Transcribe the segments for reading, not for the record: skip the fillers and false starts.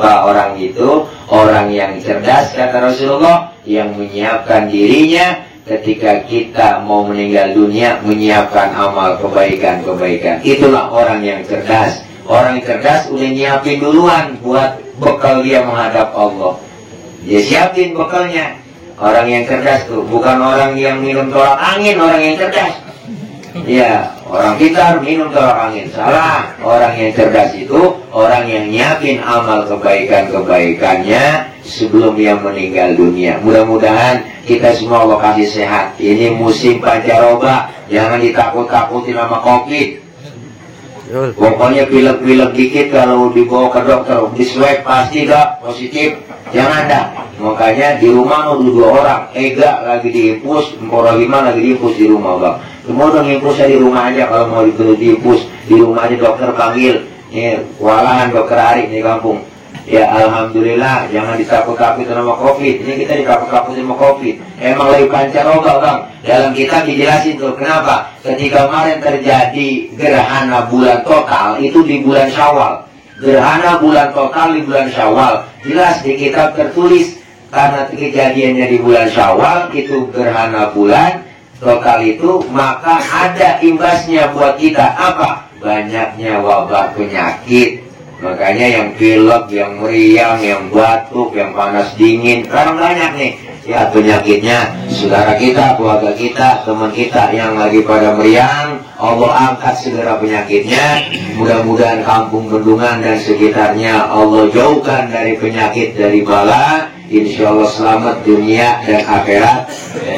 Orang itu orang yang cerdas, kata Rasulullah, yang menyiapkan dirinya ketika kita mau meninggal dunia, menyiapkan amal kebaikan-kebaikan. Itulah orang yang cerdas. Orang yang cerdas udah nyiapin duluan buat bekal dia menghadap Allah. Dia siapin bekalnya. Orang yang cerdas tuh bukan orang yang minum tolak angin, orang yang cerdas. Ya, orang pintar minum tolak angin. Salah. Orang yang cerdas itu orang yang nyiapin amal kebaikan-kebaikannya sebelum dia meninggal dunia. Mudah-mudahan kita semua Allah kasih sehat. Ini musim pancaroba, jangan ditakut-takutin sama COVID. Pokoknya pilek-pilek dikit kalau dibawa ke dokter, di swab pasti gak positif. Jangan dah. Makanya di rumah udah 2 orang. Ega lagi diimpus, Empora 5 lagi diimpus di rumah bang. Semua udah ngimpusnya di rumah aja. Kalau mau diimpus di rumah aja dokter panggil. Ini kewalahan dokter Arif di kampung. Ya alhamdulillah, jangan ditakut-takutin sama COVID. Ini kita ditakut-takutin sama COVID. Emang lagi pancaroba bang. Dalam kitab dijelasin tuh kenapa. Ketika kemarin terjadi gerhana bulan total itu di bulan Syawal. Gerhana bulan total di bulan Syawal. Jelas di kitab tertulis karena kejadiannya di bulan Syawal itu gerhana bulan total itu, maka ada imbasnya buat kita apa? Banyaknya wabah penyakit. Makanya yang pilek, yang meriang, yang batuk, yang panas dingin, sekarang banyak nih. Ya penyakitnya, saudara kita, keluarga kita, teman kita yang lagi pada meriang, Allah angkat segera penyakitnya. Mudah-mudahan kampung Bendungan dan sekitarnya Allah jauhkan dari penyakit, dari bala. Insya Allah selamat dunia dan akhirat.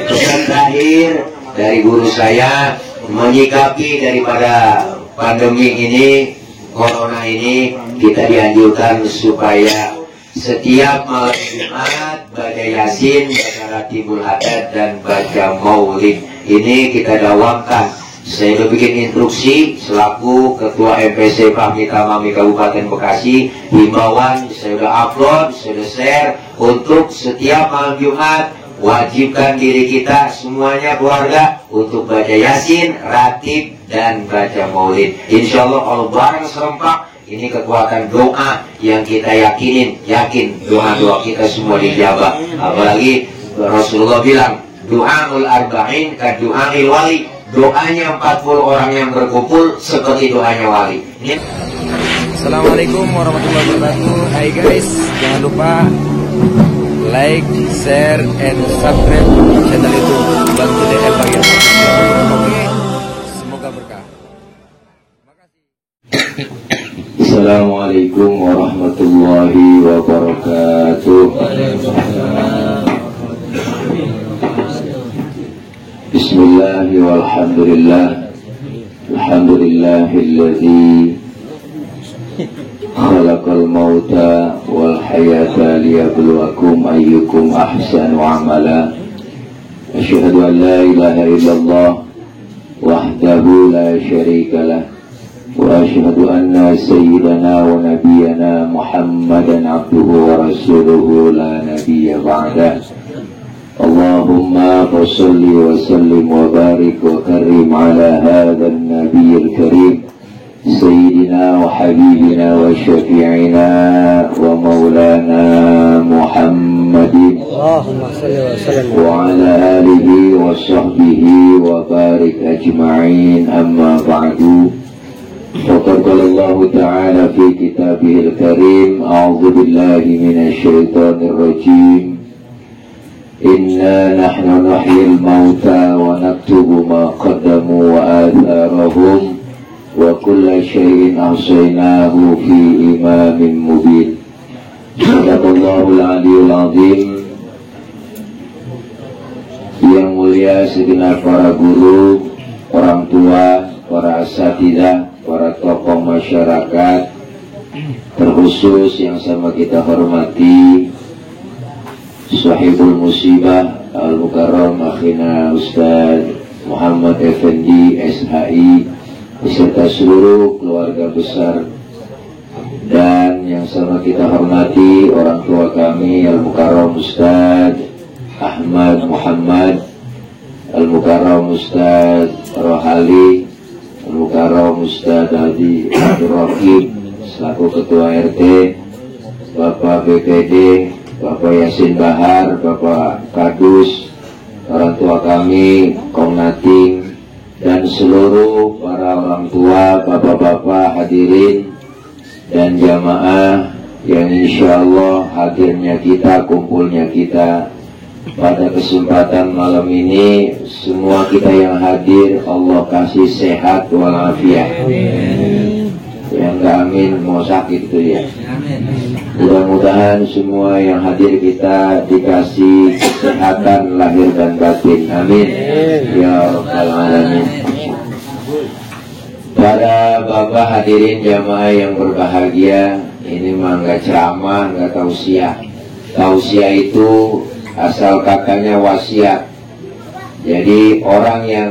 Pesan terakhir dari guru saya, menyikapi daripada pandemi ini, Corona ini, kita dianjurkan supaya setiap malam Jumat baca Yasin, baca Ratibul Haddad dan baca Maulid. Ini kita dawamkan. Saya sudah bikin instruksi selaku Ketua MPC Fahmi Tamami Kabupaten Bekasi, himbauan saya sudah upload, saya sudah share untuk setiap malam Jumat wajibkan diri kita semuanya keluarga untuk baca Yasin, Ratib dan baca Maulid. Insya Allah bareng serempak. Ini kekuatan doa yang kita yakin doa-doa kita semua dijabah. Apalagi Rasulullah bilang doaul arba'in ka doail wali. Doanya 40 orang yang berkumpul seperti doanya wali. Assalamualaikum warahmatullahi wabarakatuh. Hai guys, jangan lupa like, share, and subscribe channel YouTube Bantu DL Bagian. Oke, semoga berkah. Assalamualaikum warahmatullahi wabarakatuh. Bismillahi walhamdulillah. Alhamdulillahilladzi khalaqal mauta wal hayata liyabluwakum ayyukum ahsanu amala. Asyhadu an la ilaha illallah wahdahu la syarika lah. وأشهد أن سيدنا ونبينا محمدا عبده ورسوله لا نبي بعده. اللهم صل وسلم وبارك وكرم على هذا النبي الكريم سيدنا وحبيبنا وشفيعنا ومولانا محمد وعلى آله وصحبه وبارك أجمعين. أما بعد، فقد قال الله تعالى في كتابه الكريم: أعوذ بالله من الشيطان الرجيم، إنا نحن نحيي الموتى ونكتب ما قدموا وآثارهم وكل شيء أحصيناه في إمام مبين. صدق الله العلي العظيم. Yang mulia segenap para guru, orang tua, para asatidzah, para tokoh masyarakat, terkhusus yang sama kita hormati Sahibul Musibah Al-Mukarram Akhina Ustaz Muhammad Effendi SHI beserta seluruh keluarga besar, dan yang sama kita hormati orang tua kami Al-Mukarram Ustaz Ahmad Muhammad, Al-Mukarram Ustaz Rohali, Al-Mukarram Ustaz Hadi Abdul Rakib selaku Ketua RT, Bapak BPD, Bapak Yasin Bahar, Bapak Kadus, orang tua kami, Komnating, dan seluruh para orang tua, bapak-bapak hadirin dan jamaah yang insya Allah hadirnya kita, kumpulnya kita pada kesempatan malam ini. Semua kita yang hadir Allah kasih sehat walafiat. Yang gak amin mau sakit itu ya. Mudah-mudahan semua yang hadir kita dikasih kesehatan lahir dan batin. Amin ya rabbal alamin. Para bapak hadirin jamaah yang berbahagia, ini mah nggak ceramah, nggak tausiah. Tausiah itu asal katanya wasiat. Jadi orang yang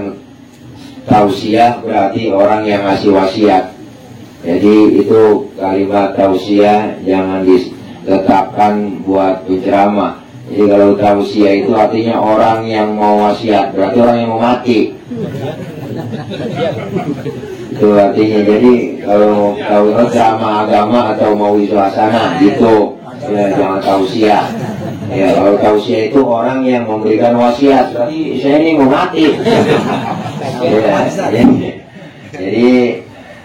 tausiah berarti orang yang ngasih wasiat. Jadi itu kalimat tausiah jangan diletakkan buat penceramah. Jadi kalau tausiah itu artinya orang yang mau wasiat, berarti orang yang mau mati. Itu artinya. Jadi kalau ceramah agama atau mau suasana gitu, ya jangan tausiah. Ya kalau tausiah itu orang yang memberikan wasiat, berarti saya ini mau mati. Ya, jadi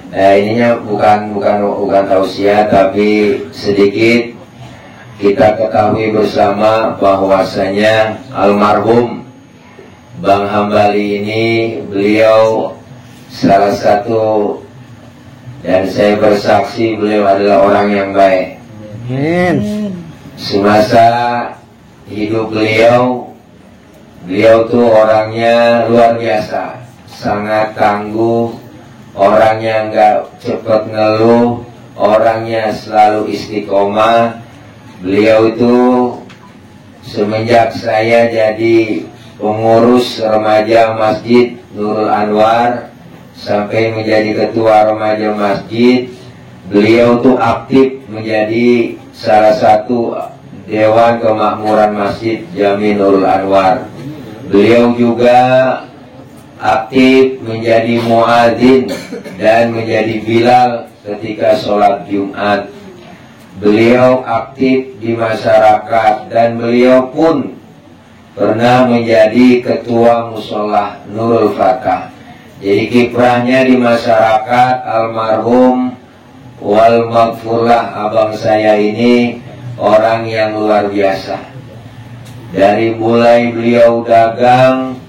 ininya bukan tausiah, tapi sedikit kita ketahui bersama bahwasanya almarhum Bang Hambali ini beliau salah satu, dan saya bersaksi beliau adalah orang yang baik. Semasa hidup beliau tuh orangnya luar biasa, sangat tangguh, orangnya nggak cepat ngeluh, orangnya selalu istiqomah. Beliau itu semenjak saya jadi pengurus remaja Masjid Nurul Anwar sampai menjadi ketua remaja masjid, beliau tuh aktif menjadi salah satu Dewan Kemakmuran Masjid Jami Nurul Anwar. Beliau juga aktif menjadi muadzin dan menjadi bilal ketika sholat Jumat. Beliau aktif di masyarakat dan beliau pun pernah menjadi ketua musola Nurul Fatah. Jadi kiprahnya di masyarakat almarhum wal maghfurlah abang saya ini orang yang luar biasa. Dari mulai beliau dagang,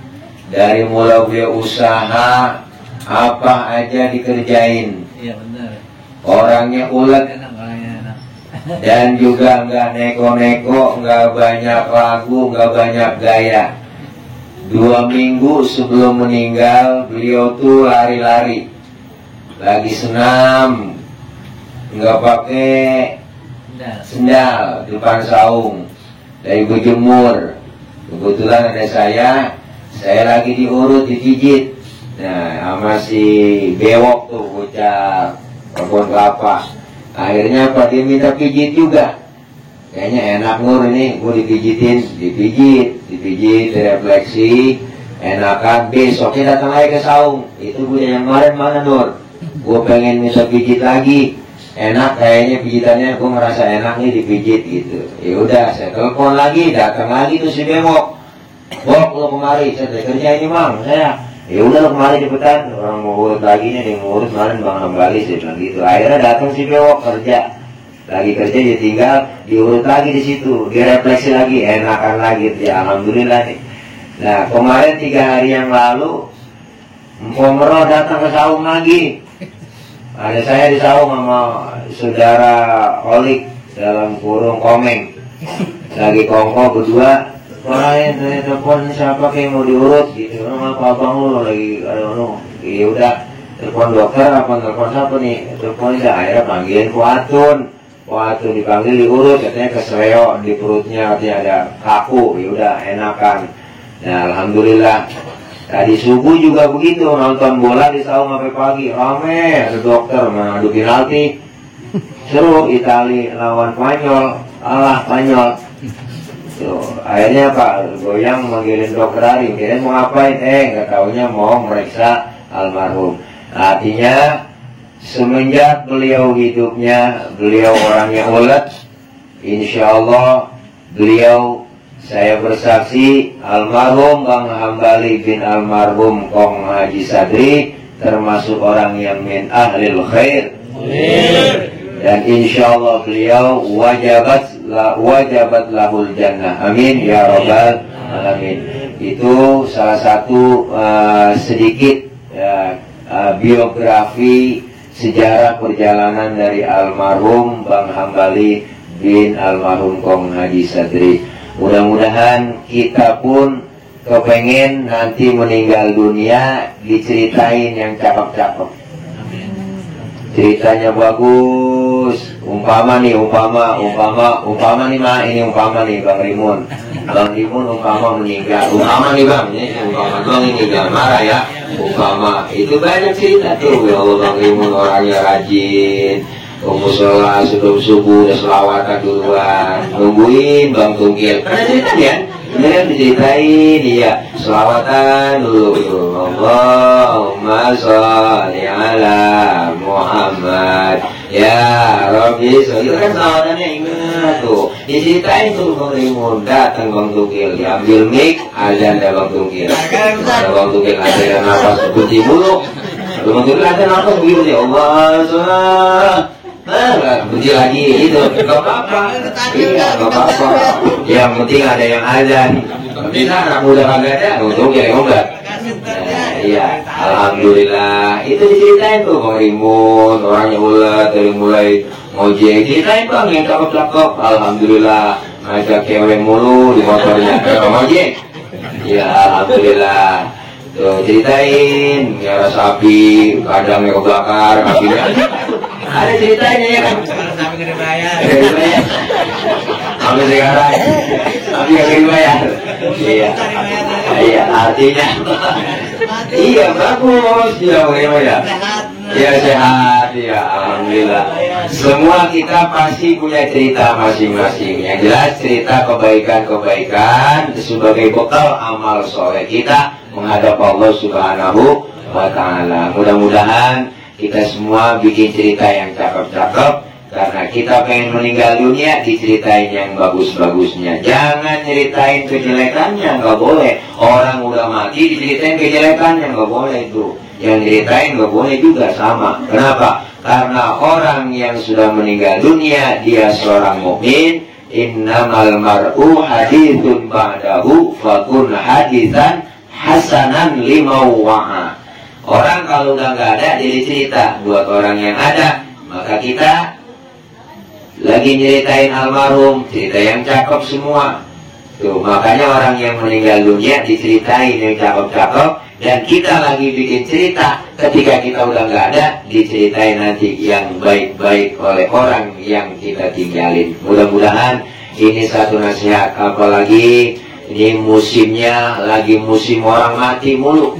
dari mulai beliau usaha, apa aja dikerjain. Iya benar. Orangnya ulet dan juga nggak neko-neko, nggak banyak lagu, nggak banyak gaya. 2 minggu sebelum meninggal beliau tuh lari-lari, lagi senam, nggak pakai sendal depan saung, dari berjemur. Kebetulan ada saya lagi diurut, dipijit. Nah, sama si bewok tuh bocah kebun kelapa. Akhirnya apa, dia minta pijit juga. Kayaknya enak Nur ini, gue dipijit, refleksi, enakan. Besoknya datang lagi ke saung. Itu gue yang kemarin mana Nur? Gue pengen minta pijit lagi. Enak kayaknya pijitannya, gue ngerasa enak nih dipijit gitu. Ya udah, saya telepon lagi, datang lagi tuh si bewok. Bok, lo kemari, saya kerja ini Bang, saya. Ya udah lo kemari cepetan, orang mau urut lagi nih, yang ngurus kemarin Bang Hambali, saya bilang gitu. Akhirnya datang si bewok kerja, lagi kerja dia tinggal diurut lagi di situ, dia refleksi lagi, enakan lagi, ya alhamdulillah nih. Nah kemarin 3 hari yang lalu, Mpok Mero datang ke saung lagi. Ada saya di saung sama saudara Olik dalam kurung Komeng, lagi kongko berdua. Wah, saya telepon siapa kayak mau diurut gitu. Apa abang lu lagi ya udah telepon dokter apa telepon siapa nih? Telepon dia, akhirnya panggilin Fuatun dipanggil diurut, katanya keseleo di perutnya, artinya ada kaku. Ya udah enakan. Nah alhamdulillah. Tadi subuh juga begitu, nonton bola di saung sampai pagi, rame, ada dokter mengadu penalti. Seru, Itali lawan Spanyol, kalah Spanyol. Tuh, akhirnya Pak Goyang manggilin dokter Ari, kirain mau ngapain? Nggak taunya mau meriksa almarhum. Artinya semenjak beliau hidupnya, beliau orangnya ulet, insya Allah beliau, saya bersaksi, almarhum Bang Hambali bin almarhum Kong Haji Sadri termasuk orang yang min ahlil khair. Dan insya Allah beliau wajabat lahul jannah. Amin ya rabbal alamin. Itu salah satu sedikit biografi sejarah perjalanan dari almarhum Bang Hambali bin almarhum Kong Haji Sadri. Mudah-mudahan kita pun kepengen nanti meninggal dunia diceritain yang cakep-cakep. Ceritanya bagus. Umpama nih Bang Rimun. Bang Rimun umpama meninggal. Umpama nih Bang, ini jangan marah ya. Umpama itu banyak cerita tuh. Ya Allah, Bang Rimun orangnya rajin. Musola subuh udah selawatan duluan, nungguin Bang Tunggil. Pernah cerita ya? Beneran diceritain, iya. Selawatan dulu. Allahumma sholli ala Muhammad. Ya Rabbi, itu kan selawatannya ingat tuh. Diceritain tuh Bang Rimun, datang Bang Tunggil, diambil mic, azan dah Bang Tunggil. Ada Bang Tunggil ada yang nafas kunci mulu. Bang Tunggil ada nafas begitu ya Allah. Benci lagi itu, gak apa-apa. Iya, gak apa-apa. Yang penting ada yang azan. Bisa anak muda kagak ada, untung ya enggak. Iya, alhamdulillah. Itu diceritain tuh Bang Rimun, orangnya ulat dari mulai ngojek. Ceritain Bang yang cakep-cakep. Alhamdulillah, ngajak cewek mulu di motornya ngojek. Iya, alhamdulillah. Tuh ceritain, ya sapi, kadangnya kebakar, kakinya. Ada ceritanya ya kan? Sampai gak dibayar. Sampai sekarang. Tapi gak dibayar. Iya. Iya, artinya. Iya, bagus. Iya, bagaimana? Iya, sehat. Iya, alhamdulillah. Semua kita pasti punya cerita masing-masing. Yang jelas cerita kebaikan-kebaikan sebagai bekal amal soleh kita menghadap Allah Subhanahu wa Ta'ala. Mudah-mudahan kita semua bikin cerita yang cakep-cakep, karena kita pengen meninggal dunia diceritain yang bagus-bagusnya. Jangan ceritain kejelekannya, nggak boleh. Orang udah mati diceritain kejelekannya, nggak boleh itu. Yang ceritain nggak boleh juga sama. Kenapa? Karena orang yang sudah meninggal dunia dia seorang mukmin. Innamal mar'u hadithun ba'dahu fakun hadithan hasanan limawwa'a. Orang kalau udah nggak ada jadi cerita buat orang yang ada. Maka kita lagi nyeritain almarhum, cerita yang cakep semua. Tuh, makanya orang yang meninggal dunia diceritain yang cakep-cakep. Dan kita lagi bikin cerita ketika kita udah nggak ada, diceritain nanti yang baik-baik oleh orang yang kita tinggalin. Mudah-mudahan ini satu nasihat. Apalagi ini musimnya lagi musim orang mati mulu.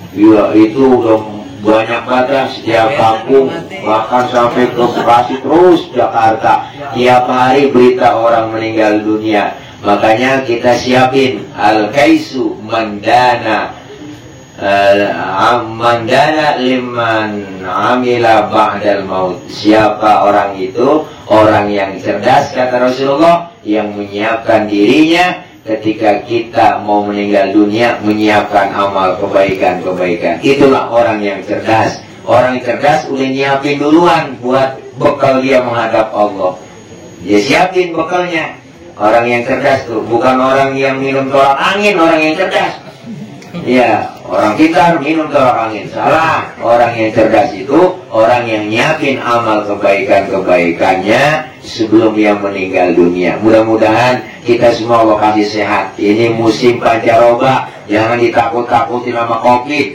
Ya, itu udah banyak banget setiap kampung, bahkan sampai ke Bekasi terus Jakarta. Tiap hari berita orang meninggal dunia. Makanya kita siapin al-kaisu mandana liman amila ba'dal maut. Siapa orang itu? Orang yang cerdas, kata Rasulullah, yang menyiapkan dirinya ketika kita mau meninggal dunia, menyiapkan amal kebaikan-kebaikan. Itulah orang yang cerdas. Orang yang cerdas udah nyiapin duluan buat bekal dia menghadap Allah. Dia siapin bekalnya. Orang yang cerdas tuh bukan orang yang minum tolak angin. Orang yang cerdas, iya, orang pintar minum tolak angin. Salah. Orang yang cerdas itu orang yang nyiapin amal kebaikan-kebaikannya sebelum dia meninggal dunia. Mudah-mudahan kita semua Allah kasih sehat. Ini musim pancaroba, jangan ditakut-takutin sama COVID.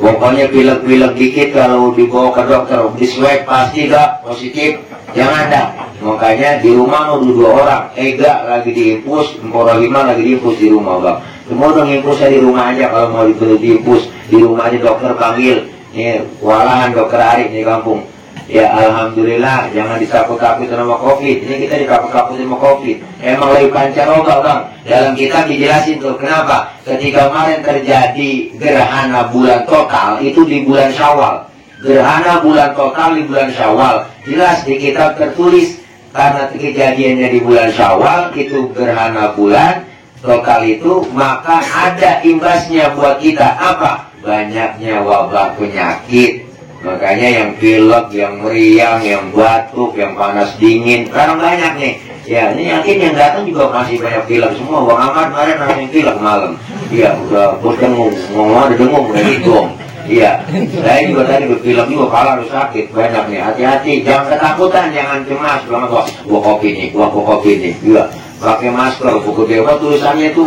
Pokoknya pilek-pilek dikit kalau dibawa ke dokter, di swab pasti gak positif. Jangan dah. Makanya di rumah dua orang, Ega lagi diimpus, Empora 5 lagi diimpus di rumah Bang. Semua dong impusnya di rumah aja. Kalau mau diimpus di rumah aja, dokter panggil. Ini walahan dokter Arif di kampung. Ya alhamdulillah, jangan ditakut-takutin sama COVID. Ini kita ditakut-takutin sama COVID. Emang lagi pancaroba Bang. Dalam kitab dijelasin tuh kenapa. Ketika kemarin terjadi gerhana bulan total itu di bulan Syawal. Gerhana bulan total di bulan Syawal. Jelas di kitab tertulis karena kejadiannya di bulan Syawal, itu gerhana bulan lokal itu, maka ada imbasnya buat kita. Apa? Banyaknya wabah penyakit. Makanya yang pilek, yang meriang, yang batuk, yang panas dingin, sekarang banyak nih. Ya, ini yakin yang datang juga masih banyak pilek semua. Bang Ahmad kemarin orang yang pilek malam. Iya, udah berdengung, ngomong ada dengung, udah hidung. Iya, saya juga tadi berpilek juga, kepala harus sakit, banyak nih. Hati-hati, jangan ketakutan, jangan cemas. Jangan gua kopi nih, gua kopi nih. Iya, pakai masker, buku dewa tulisannya itu.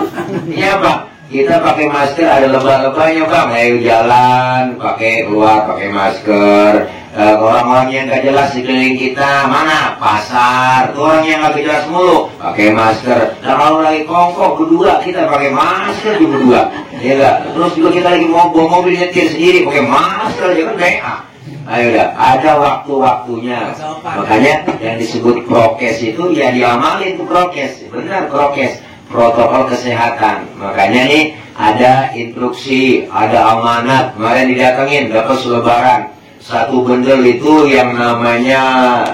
Ini apa? Kita pakai masker, ada lebah-lebahnya Bang. Ayo jalan, pakai keluar, pakai masker. Orang-orang yang gak jelas di keliling kita, mana? Pasar. Tuh orang yang gak jelas mulu, pakai masker. Nah kalau lagi kongkong berdua, kita pakai masker juga berdua. Ya gak? Terus juga kita lagi mau bawa mobil nyetir sendiri, pakai masker aja kan DA. Ayo dah, ada waktu-waktunya. Makanya yang disebut prokes itu ya diamalin tuh prokes. Benar prokes, protokol kesehatan. Makanya nih ada instruksi, ada amanat. Kemarin didatengin, dapat selebaran. Satu bendel itu yang namanya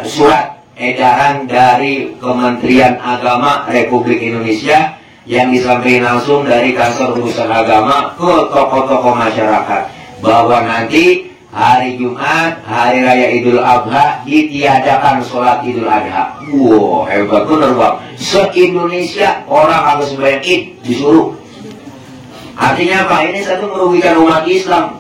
surat edaran dari Kementerian Agama Republik Indonesia yang disampaikan langsung dari kantor urusan agama ke tokoh-tokoh masyarakat bahwa nanti hari Jumat, hari raya Idul Adha ditiadakan sholat Idul Adha. Wow, hebat bener Bang. Se-Indonesia orang harus sembahyang Id disuruh. Artinya apa? Ini satu merugikan umat Islam.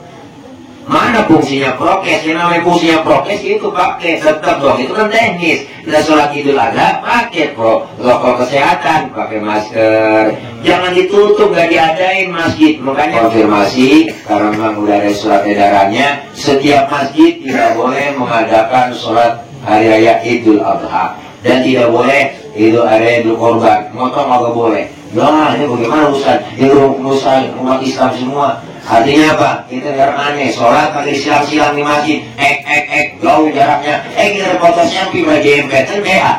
Mana fungsinya prokes? Yang namanya fungsinya prokes itu pakai tetap dong. Itu kan teknis. Kita sholat Idul Adha pakai protokol kesehatan, pakai masker. Jangan ditutup, gak diadain masjid. Makanya konfirmasi karena memang udah ada surat edarannya. Setiap masjid tidak boleh mengadakan sholat hari raya Idul Adha dan tidak boleh Idul Korban. Motong agak boleh. Nah, ini bagaimana Ustaz? Ini urusan umat Islam semua. Artinya apa? Kita jarang aneh, sholat pakai silang-silang di masjid, jauh jaraknya, kita foto selfie pakai jempet, kan DA.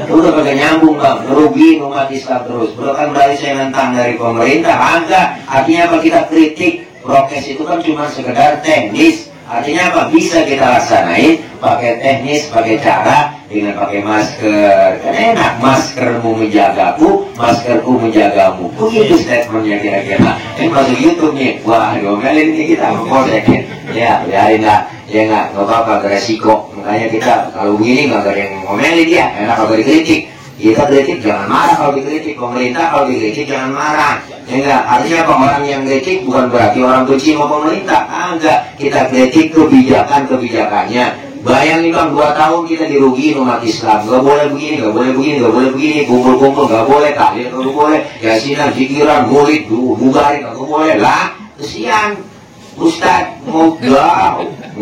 Udah pakai nyambung Bang, ngerugiin umat Islam terus. Bukan berarti saya nentang dari pemerintah, enggak. Artinya apa? Kita kritik, prokes itu kan cuma sekedar teknis. Artinya apa? Bisa kita laksanain pakai teknis, pakai cara dengan pakai masker. Kan enak, maskermu menjagaku, maskerku menjagamu. Begitu statementnya kira-kira. Ini masuk YouTube nih. Wah, ngomelin nih kita mengkosek. Ya, biarin lah. Ya nggak apa-apa, beresiko. Makanya kita kalau begini nggak ada yang ngomelin dia. Enak kalau dikritik. Kita kritik jangan marah kalau dikritik. Pemerintah kalau dikritik jangan marah. Ya enggak, artinya apa? Orang yang kritik bukan berarti orang benci sama pemerintah. Enggak, kita kritik kebijakannya. Bayangin Bang, 2 tahun kita dirugiin umat Islam. Gak boleh begini, gak boleh begini, gak boleh begini. Kumpul-kumpul gak boleh, tahlil gak boleh. Yasinan, zikiran, murid, bubarin gak boleh. Lah, kesian Ustaz, mau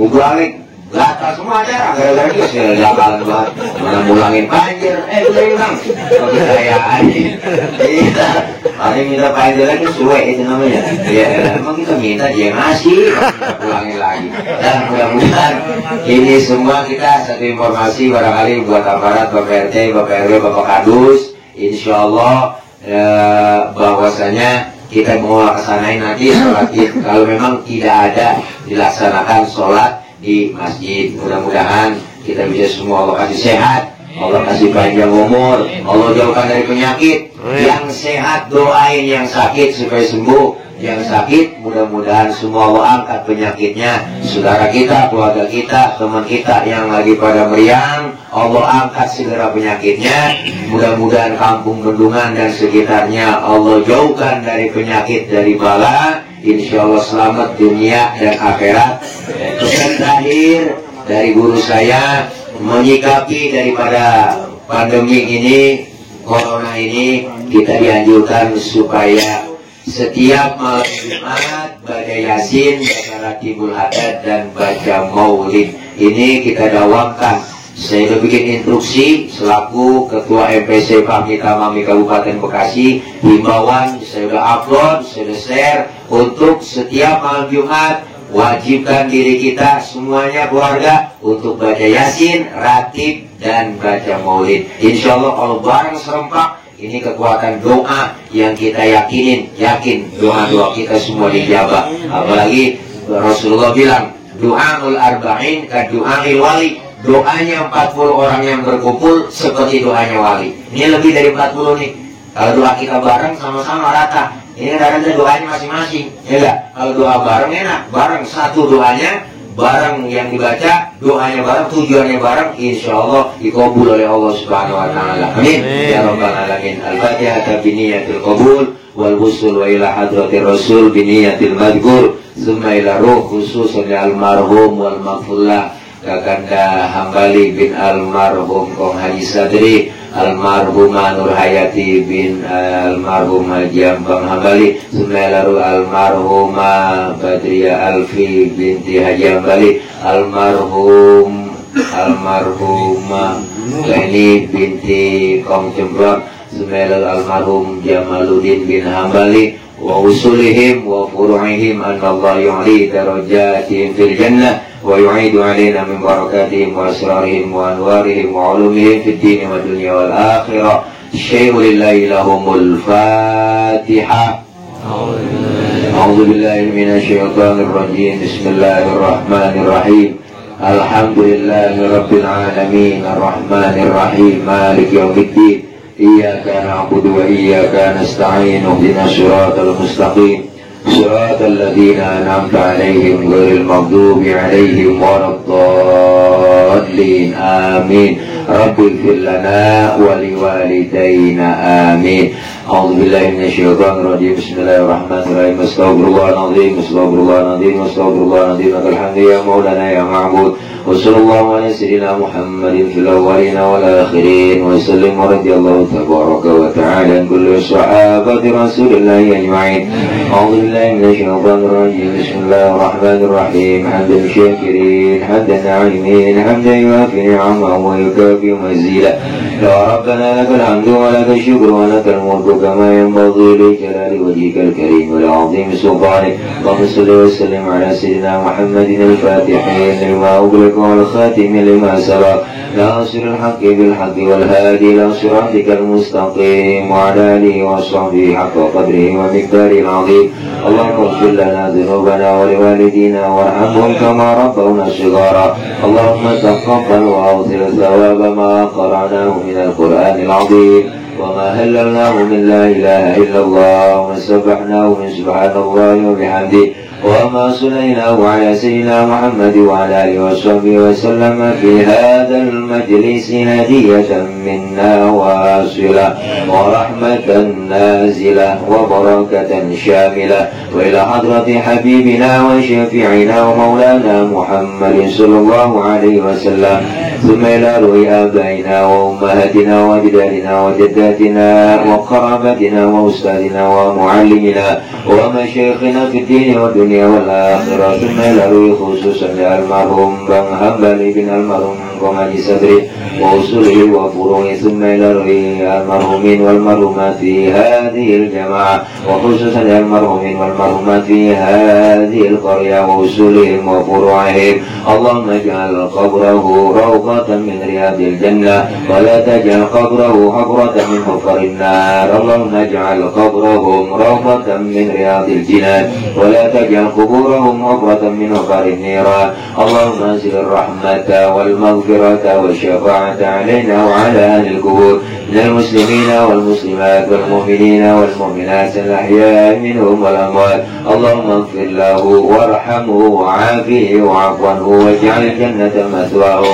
balik. Gatal semua acara, gara-gara dia sudah jakalan banget. Mana mulangin banjir, udah Bang. Kepercayaan kita. Hari minta banjir lagi, suwe itu namanya. Ya, emang kita minta dia ngasih, kita pulangin lagi. Dan mudah-mudahan ini semua kita satu informasi barangkali buat aparat, Bapak RT, Bapak RW, Bapak Kadus. Insya Allah bahwasanya kita mau laksanain nanti sholat Id. Kalau memang tidak ada dilaksanakan sholat di masjid, mudah-mudahan kita bisa semua Allah kasih sehat, Allah kasih panjang umur, Allah jauhkan dari penyakit. Yang sehat doain yang sakit supaya sembuh, yang sakit mudah-mudahan semua Allah angkat penyakitnya. Saudara kita, keluarga kita, teman kita yang lagi pada meriang, Allah angkat segera penyakitnya. Mudah-mudahan kampung Bendungan dan sekitarnya Allah jauhkan dari penyakit, dari bala. Insya Allah selamat dunia dan akhirat. Pesan terakhir dari guru saya, menyikapi daripada pandemi ini, corona ini, kita dianjurkan supaya setiap malam Jumat baca Yasin, baca Ratibul Hadad dan baca Maulid. Ini kita dawamkan. Saya sudah bikin instruksi selaku Ketua MPC Fahmi Tamami Kabupaten Bekasi, himbauan saya sudah upload, saya sudah share untuk setiap malam Jumat wajibkan diri kita semuanya keluarga untuk baca Yasin, Ratib dan baca Maulid. Insya Allah kalau bareng serempak ini kekuatan doa yang kita yakin doa-doa kita semua dijabah. Apalagi Rasulullah bilang, doaul arba'in ka doail wali. doanya 40 orang yang berkumpul seperti doanya wali. Ini lebih dari 40 nih. Kalau doa kita bareng sama-sama rata. Ini kadang-kadang doanya masing-masing, ya enggak? Kalau doa bareng enak, bareng satu doanya, bareng yang dibaca, doanya bareng, tujuannya bareng, insya Allah dikabul oleh Allah Subhanahu Wa Taala. Amin. Ya Rabbal Alamin. Al-Fatihah biniyatil qabul wal wusul wa ila hadratir Rasul biniyatil madhkur, summa ila ruh khususan al-marhum wal maghfurlah Kakanda Hambali bin almarhum Kong Haji Sadri, almarhumah Nur Hayati bin almarhum Haji Ambang Hambali, Sumelaru almarhumah Badriya Alfi binti Haji Hambali, almarhumah Gani binti Kong Cembrang, Sumelaru almarhum Jamaluddin bin Hambali, wa usulihim wa furu'ihim anna Allah yu'li darajatihim fil jannah wa yu'idu alaina min barakatihim wa asrarihim wa anwarihim wa ulumihim fid din wa dunya wal akhirah. Syai'u lillahi lahumul Fatiha. A'udzu billahi minasy syaithanir rajim. Bismillahirrahmanirrahim. Alhamdulillahi rabbil alamin arrahmanir rahim maliki yaumiddin. Iyyaka na'budu wa iyyaka nasta'in ihdinas siratal mustaqim siratal ladzina an'amta 'alaihim ghairil maghdubi 'alaihim waladdallin. Amin. Rabbighfir lana wa liwalidayna. Amin. A'udzu billahi minasy syaithanir rajim. Bismillahirrahmanirrahim. Astaghfirullahaladzim, astaghfirullahaladzim, astaghfirullahaladzim. Alhamdulillah ya maulana ya ma'bud. Wa sallallahu ala sayyidina Muhammadin fil awwalin wal akhirin wa sallim wa radiyallahu tabaraka wa ta'ala an kulli sahabati Rasulillah ajma'in. A'udzu billahi minasy syaithanir rajim. Bismillahirrahmanirrahim. Hamdan syakirin, hamdan 'alimin, hamdan yuwafi ni'amahu wa yukafi mazila. Ya Rabbana lakal hamdu wa lakal syukru wa lakal mulku kama yanbaghi li jalali wajhikal karim wa li'azimi sultanik. Allahumma shalli wa sallim ala sayyidina Muhammadin al-fatihin lima ughliqa wal khatimi lima sabaq nasiril haqqi bil haqqi wal hadi ila siratikal mustaqim wa ala alihi wa sahbihi haqqa qadrihi wa miqdarihil 'azim. Allahumma ighfir lana dhunubana wa liwalidina warhamhum kama rabbawna shighara. Allahumma taqabbal wa awzil thawaba ma qara'nahu min al-Qur'anil 'azim وما هللناه من لا إله إلا الله وما سبحناه من سبحان الله وبحمده وما صليناه على سيدنا محمد وعلى آله وصحبه وسلم في هذا المجلس هدية منا واصلة ورحمة نازلة وبركة شاملة وإلى حضرة حبيبنا وشفيعنا ومولانا محمد صلى الله عليه وسلم ثم إلى روي آبائنا وأمهاتنا وأجدادنا وجداتنا وقرابتنا وأستاذنا ومعلمنا ومشايخنا في الدين والدنيا والآخرة ثم إلى روي خصوصا المرحوم بن حنبل بن المرحوم Kong Haji Sadri وأصوله وفروعه ثم إلى روي المرحومين والمرحومات في هذه الجماعة وخصوصا المرحومين والمرحومات في هذه القرية وأصولهم وفروعهم. اللهم اجعل قبره روضة من رياض الجنة ولا تجعل قبره حفرة من حفر النار. اللهم اجعل قبرهم روضة من رياض الجنان ولا تجعل قبورهم حفرة من حفر النيران. اللهم انزل الرحمة والمغفرة والشفاعة علينا وعلى أهل القبور من المسلمين والمسلمات والمؤمنين والمؤمنات الأحياء منهم والأموات. اللهم اغفر له وارحمه وعافيه وعفو عنه واجعل الجنة مثواه.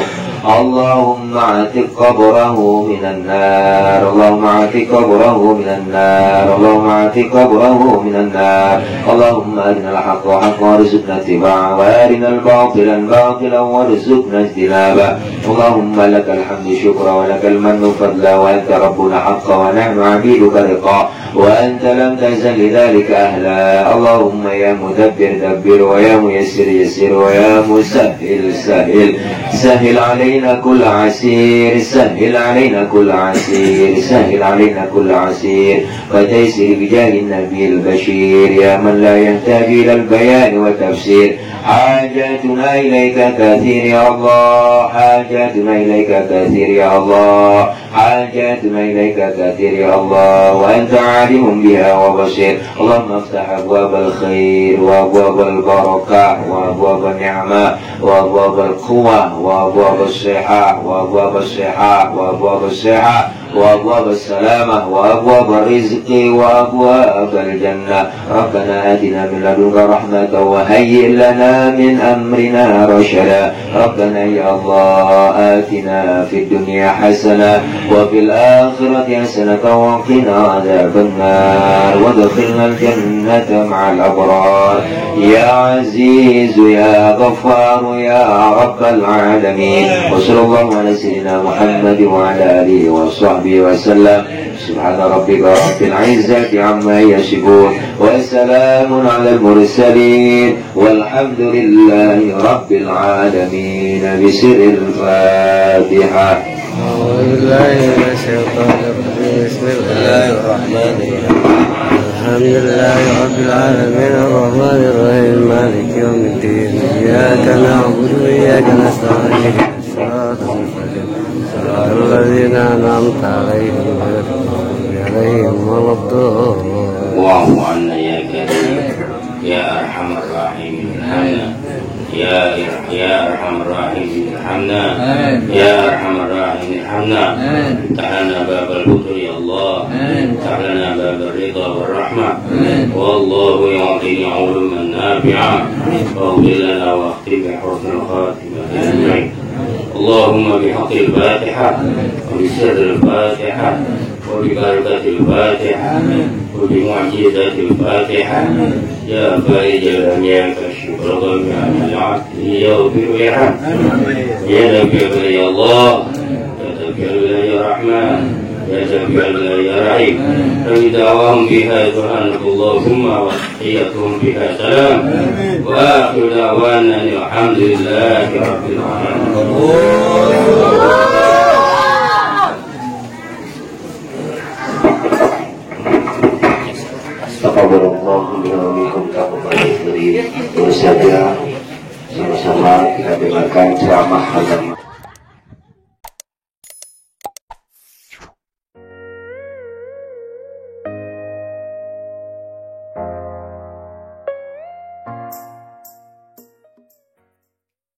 اللهم اعتق قبره من النار. اللهم اعتق قبره من النار. اللهم اعتق قبره من النار. اللهم أرنا الحق حقا وارزقنا اتباعه وأرنا الباطل باطلا وارزقنا اجتنابه. اللهم لك الحمد شكرا ولك المن فضلا وأنت ربنا حقا ونحن عبيدك رقا وأنت لم تزل لذلك أهلا. اللهم يا مدبر دبر ويا ميسر يسر ويا مسهل سهل. سهل علينا كل عسير. سهل علينا كل عسير. سهل علينا كل عسير فتيسر بجاه النبي البشير يا من لا يحتاج إلى البيان والتفسير. حاجاتنا إليك كثير يا الله. حاجاتنا إليك كثير يا الله. حاجاتنا إليك كثير يا الله وأنت عالم بها وبصير. اللهم افتح أبواب الخير وأبواب البركة وأبواب النعمة وأبواب القوة وأبواب الصحة وأبواب الصحة وأبواب الصحة وأبواب السلامة وأبواب الرزق وأبواب الجنة. ربنا آتنا من لدنك رحمة وهيئ لنا من أمرنا رشدا. ربنا يا الله آتنا في الدنيا حسنة وفي الآخرة حسنة وقنا عذاب النار وادخلنا الجنة مع الأبرار يا عزيز يا غفار يا رب العالمين. وصلى الله على سيدنا محمد وعلى آله وصحبه وسلم. سبحان ربك رب العزة عما يصفون وسلام على المرسلين والحمد لله رب العالمين. بسر الفاتحة. أعوذ بالله من الشيطان الرجيم. بسم الله الرحمن الرحيم. الحمد لله رب العالمين الرحمن الرحيم مالك يوم الدين. إياك نعبد وإياك نستعين. الصراط المستقيم صراط الذين أنعمت عليهم غير المغضوب عليهم ولا الضالين. واعف عنا يا كريم يا أرحم الراحمين ارحمنا يا أرحم الراحمين ارحمنا يا أرحم الراحمين ارحمنا. افتح لنا باب الفضل يا الله. افتح لنا باب الرضا والرحمة والله يعطيني علما نافعا واغفر لنا واختم بحسن الخاتمة أجمعين. اللهم بحق الفاتحة وبسر الفاتحة وببركة الفاتحة وبمعجزة الفاتحة يا فارج الهم يا كاشف الغم يا العبد يغفر ويرحم يا ذكر يا الله يا ذكر يا رحمن يا ذكر يا رحيم. فبدعواهم بها سبحانك اللهم وتحيتهم بها سلام وآخر دعوانا الحمد لله رب العالمين. Astagfirullah minum kabupaten Beri. Baru saja sama-sama kita dengarkan ceramah agama.